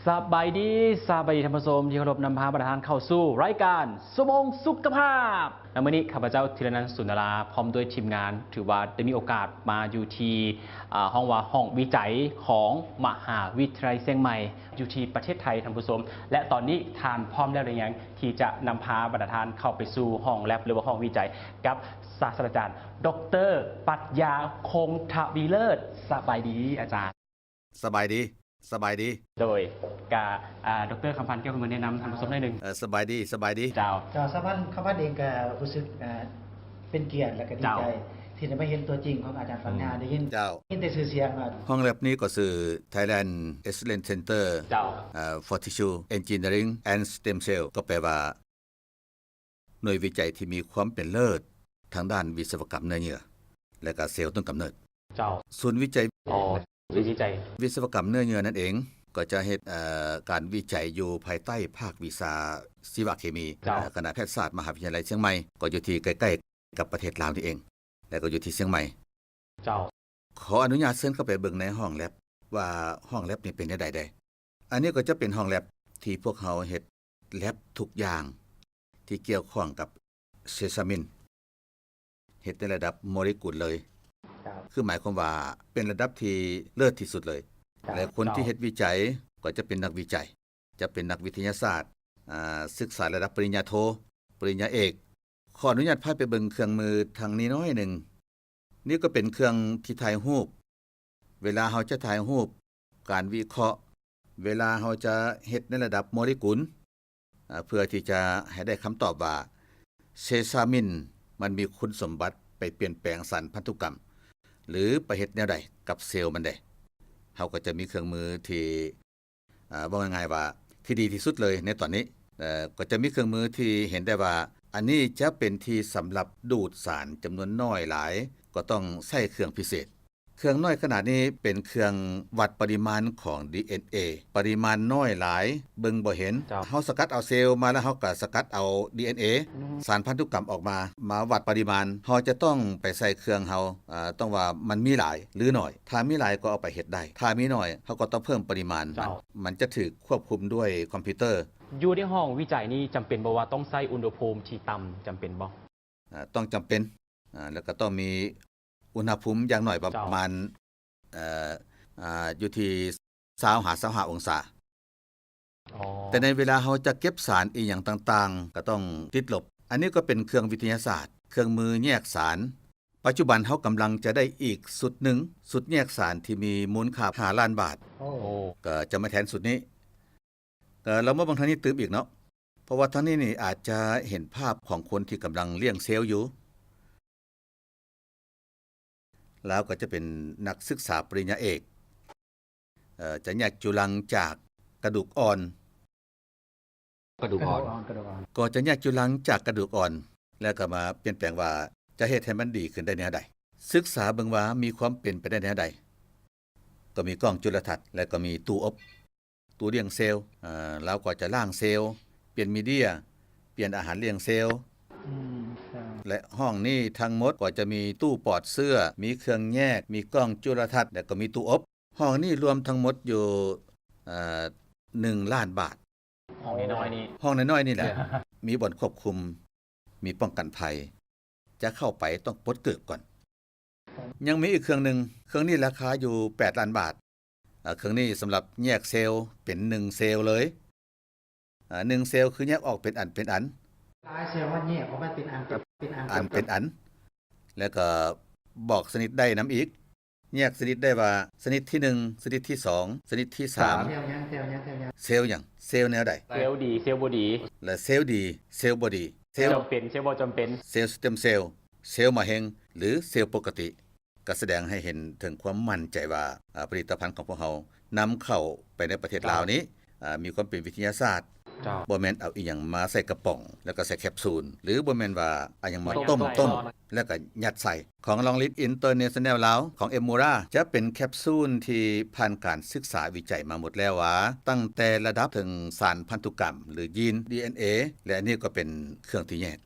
ສະບາຍດີ, ສະບາຍດີທ່ານຜູ້ຊົມທີ່ເຄົາລົບ, ນຳພາບັນດາທ່ານເຂົ້າສູ່ລາຍການຊົ່ວໂມງສຸຂະພາບ. ໃນມື້ນີ້ ຂ້າພະເຈົ້າ ທີລະນັນ ສູນນາລາ ພ້ອມດ້ວຍທີມງານ ຖືວ່າໄດ້ມີໂອກາດມາຢູ່ທີ່ ອາ ຫ້ອງວ່າຫ້ອງວິໄຈຂອງມະຫາວິທະຍາໄລຊຽງໃໝ່ ຢູ່ທີ່ປະເທດໄທ ທ່ານຜູ້ຊົມ. ແລະ ຕອນນີ້ທ່ານພ້ອມແລ້ວຫຼືຍັງ ທີ່ຈະນຳພາບັນດາທ່ານເຂົ້າໄປສູ່ຫ້ອງແລັບ ຫຼືວ່າຫ້ອງວິໄຈ ກັບສາດສະດາຈານ ດອກເຕີ ປັດຍາ ຄົງທະວີເລີດ. ສະບາຍດີອາຈານ. ສະບາຍດີ, ສະບາຍດີ. ໂດຍ ກະ ອາ ດອກເຕີ ຄຳພັນ ແກ້ວຄຳເມືອງ ແນະນຳທ່ານຜູ້ຊົມໜ້ອຍໜຶ່ງ. ເອີ ສະບາຍດີ, ສະບາຍດີ. ເຈົ້າ. ເຈົ້າ, ສະພັນ ຄຳພັນເອງກະຮູ້ສຶກ ອາ ເປັນກຽດ ແລະກະດີໃຈ ເຈົ້າ ທີ່ໄດ້ມາເຫັນຕົວຈິງຂອງອາຈານປັດຍາ. ອືມ ໄດ້ຍິນ ເຈົ້າ ໄດ້ຍິນແຕ່ຊື່ສຽງວ່າ ຫ້ອງແລັບນີ້ກໍຊື່ Thailand Excellence Center ເຈົ້າ ອາ for Tissue Engineering and Stem Cell ກໍແປວ່າ ໜ່ວຍວິໄຈທີ່ມີຄວາມເປັນເລີດທາງດ້ານວິສະວະກຳເນື້ອເຍື່ອ ແລະກະເຊວຕົ້ນກຳເນີດ. ເຈົ້າ. ສູນວິໄຈ ອໍ ສູນວິໄຈ ວິສະວະກຳເນື້ອເຍື່ອນັ້ນເອງ ກໍຈະເຮັດ ເອີ ການວິໄຈຢູ່ພາຍໃຕ້ພາກວິຊາຊີວະເຄມີ ເຈົ້າ ເອີ ຄະນະແພດສາດ ມະຫາວິທະຍາໄລຊຽງໃໝ່ ກໍຢູ່ທີ່ໃກ້ໆກັບປະເທດລາວນີ້ເອງ ແລະກໍຢູ່ທີ່ຊຽງໃໝ່. ເຈົ້າ. ຂໍອະນຸຍາດເຊີນເຂົ້າໄປເບິ່ງໃນຫ້ອງແລັບ ວ່າຫ້ອງແລັບນີ້ເປັນແນວໃດແດ່. ອັນນີ້ກໍຈະເປັນຫ້ອງແລັບທີ່ພວກເຮົາເຮັດແລັບທຸກຢ່າງທີ່ກ່ຽວຂ້ອງກັບເຊຊາມິນ ເຮັດໃນລະດັບໂມເລກຸນເລີຍ. ເຈົ້າ. ຄືໝາຍຄວາມວ່າເປັນລະດັບທີ່ເລີດທີ່ສຸດເລີຍ. ເຈົ້າ. ແລະຄົນທີ່ເຮັດວິໄຈກໍຈະເປັນນັກວິໄຈ ຈະເປັນນັກວິທະຍາສາດ ອາ ສຶກສາລະດັບປະລິນຍາໂທ, ປະລິນຍາເອກ. ຂໍອະນຸຍາດພາໄປເບິ່ງເຄື່ອງມືທາງນີ້ໜ້ອຍໜຶ່ງ. ນີ້ກໍເປັນເຄື່ອງທີ່ຖ່າຍຮູບ. ເວລາເຮົາຈະຖ່າຍຮູບ ການວິເຄາະ ເວລາເຮົາຈະເຮັດໃນລະດັບໂມເລກຸນ ອາ ເພື່ອທີ່ຈະໃຫ້ໄດ້ຄຳຕອບວ່າ ເຊຊາມິນມັນມີຄຸນສົມບັດໄປປ່ຽນແປງສານພັນທຸກຳ ຫຼື ໄປເຮັດແນວໃດກັບເຊວມັນແດ່. ເຮົາກໍຈະມີເຄື່ອງມືທີ່ ອາ ເວົ້າງ່າຍໆວ່າທີ່ດີທີ່ສຸດເລີຍໃນຕອນນີ້ ເອີ ກໍຈະມີເຄື່ອງມືທີ່ເຫັນໄດ້ວ່າ ອັນນີ້ຈະເປັນທີ່ສຳລັບດູດສານຈຳນວນໜ້ອຍຫຼາຍ ກໍຕ້ອງໃຊ້ເຄື່ອງພິເສດ. ເຄື່ອງນ້ອຍຂະໜາດນີ້ເປັນເຄື່ອງວັດປະລິມານຂອງດີເອັນເອ ປະລິມານນ້ອຍຫຼາຍເບິ່ງບໍ່ເຫັນ. ເຈົ້າ. ເຮົາສະກັດເອົາເຊວມາແລ້ວ ເຮົາກໍສະກັດເອົາດີເອັນເອ ອືມ ສານພັນທຸກຳອອກມາ ມາວັດປະລິມານ. ເຮົາຈະຕ້ອງໄປໃສ່ເຄື່ອງເຮົາ ອາ ຕ້ອງວ່າມັນມີຫຼາຍ ຫຼື ໜ້ອຍ. ຖ້າມີຫຼາຍກໍເອົາໄປເຮັດໄດ້, ຖ້າມີໜ້ອຍ ເຮົາກໍຕ້ອງເພີ່ມປະລິມານມັນ. ເຈົ້າ. ມັນຈະຖືກຄວບຄຸມດ້ວຍຄອມພິວເຕີ. ຢູ່ໃນຫ້ອງວິໄຈນີ້ ຈຳເປັນບໍ່ວ່າຕ້ອງໃຊ້ອຸນຫະພູມທີ່ຕ່ຳ? ຈຳເປັນບໍ່? ອາ ຕ້ອງຈຳເປັນ ອາ ແລ້ວກໍຕ້ອງມີອຸນຫະພູມຢ່າງໜ້ອຍປະ ເຈົ້າ ມານ ເອີ ອາ ຢູ່ທີ່ຊາວຫາຊາວຫ້າອົງສາ. ອໍ. ແຕ່ໃນເວລາເຮົາຈະເກັບສານອີ່ຫຍັງຕ່າງໆ ກໍຕ້ອງຕິດລົບ. ອັນນີ້ກໍເປັນເຄື່ອງວິທະຍາສາດ, ເຄື່ອງມືແຍກສານ. ປັດຈຸບັນເຮົາກຳລັງຈະໄດ້ອີກຊຸດໜຶ່ງ, ຊຸດແຍກສານທີ່ມີມູນຄ່າຫ້າລ້ານບາດ. ໂອ້. ໂອ້. ກໍຈະມາແທນຊຸດນີ້. ກໍລອງມາເບິ່ງທາງນີ້ຕື່ມອີກເນາະ, ເພາະວ່າທາງນີ້ນີ້ອາດຈະເຫັນພາບຂອງຄົນທີ່ກຳລັງລ້ຽງເຊວຢູ່. ລາວກໍຈະເປັນນັກສຶກສາປະລິນຍາເອກ, ເອີ ຈະແຍກຈຸລັງຈາກກະດູກອ່ອນ. ກະດູກອ່ອນ. ກະດູກອ່ອນ, ກະດູກອ່ອນ. ກໍຈະແຍກຈຸລັງຈາກກະດູກອ່ອນ ແລ້ວກໍມາປ່ຽນແປງວ່າຈະເຮັດໃຫ້ມັນດີຂຶ້ນໄດ້ແນວໃດ, ສຶກສາເບິ່ງວ່າມີຄວາມເປັນໄປໄດ້ແນວໃດ. ກໍມີກ້ອງຈຸລະທັດ ແລະ ກໍມີຕູ້ອົບ, ຕູ້ລ້ຽງເຊວ. ເອີ ລາວກໍຈະລ້າງເຊວ, ປ່ຽນມີເດຍ, ປ່ຽນອາຫານລ້ຽງເຊວ. ອືມ ແລະ ຫ້ອງນີ້ທັງໝົດກໍຈະມີຕູ້ປອດເຊື້ອ, ມີເຄື່ອງແຍກ, ມີກ້ອງຈຸລະທັດ ແລະ ກໍມີຕູ້ອົບ. ຫ້ອງນີ້ລວມທັງໝົດຢູ່ ເອີ ໜຶ່ງລ້ານບາດ. ຫ້ອງນ້ອຍໆນີ້ ຫ້ອງນ້ອຍໆນີ້ແຫຼະ ມີບ່ອນຄວບຄຸມ, ມີປ້ອງກັນໄພ. ຈະເຂົ້າໄປຕ້ອງປົດເກີບກ່ອນ. ຍັງມີອີກເຄື່ອງໜຶ່ງ, ເຄື່ອງນີ້ລາຄາຢູ່ແປດລ້ານບາດ. ເອີ ເຄື່ອງນີ້ສຳລັບແຍກເຊວເປັນໜຶ່ງເຊວເລີຍ. ເອີ ໜຶ່ງເຊວຄືແຍກອອກເປັນອັນເປັນອັນ. ຫຼາຍເຊວມັນແຍກອອກມາເປັນອັນເປັນອັນ ອັນເປັນອັນ ແລ້ວກໍບອກຊະນິດໄດ້ນຳອີກ. ແຍກຊະນິດໄດ້ວ່າ ຊະນິດທີໜຶ່ງ, ຊະນິດທີສອງ, ຊະນິດທີສາມ. ເຊວຫຍັງ? ເຊວຫຍັງ? ເຊວຫຍັງ? ເຊວແນວໃດ? ເຊວດີ, ເຊວບໍ່ດີ. ແລະ ເຊວດີ, ເຊວບໍ່ດີ. ເຊວຈຳເປັນ, ເຊວບໍ່ຈຳເປັນ. ເຊວສະເຕັມເຊວ, ເຊວມະເຮັງ ຫຼື ເຊວປົກກະຕິ. ກໍສະແດງໃຫ້ເຫັນເຖິງຄວາມໝັ້ນໃຈວ່າ ອາ ຜະລິດຕະພັນຂອງພວກເຮົານຳເຂົ້າໄປໃນປະເທດລາວນີ້ ເຈົ້າ ອາ ມີຄວາມເປັນວິທະຍາສາດ. ເຈົ້າ. ບໍ່ແມ່ນເອົາອີ່ຫຍັງມາໃສ່ກະປ໋ອງ ແລ້ວກໍໃສ່ແຄັບຊູນ ຫຼື ບໍ່ແມ່ນວ່າເອົາຫຍັງມາຕົ້ມໆ ແລ້ວກໍຍັດໃສ່. ຂອງ Long Live International ລາວ ຂອງ Emura ຈະເປັນແຄັບຊູນທີ່ຜ່ານການສຶກສາວິໄຈມາໝົດແລ້ວວ່າ ຕັ້ງແຕ່ລະດັບເຖິງສານພັນທຸກຳ ຫຼື ຢີນ ດີເອັນເອ ແລະ ອັນນີ້ກໍເປັນເຄື່ອງທີ່ແຍກ.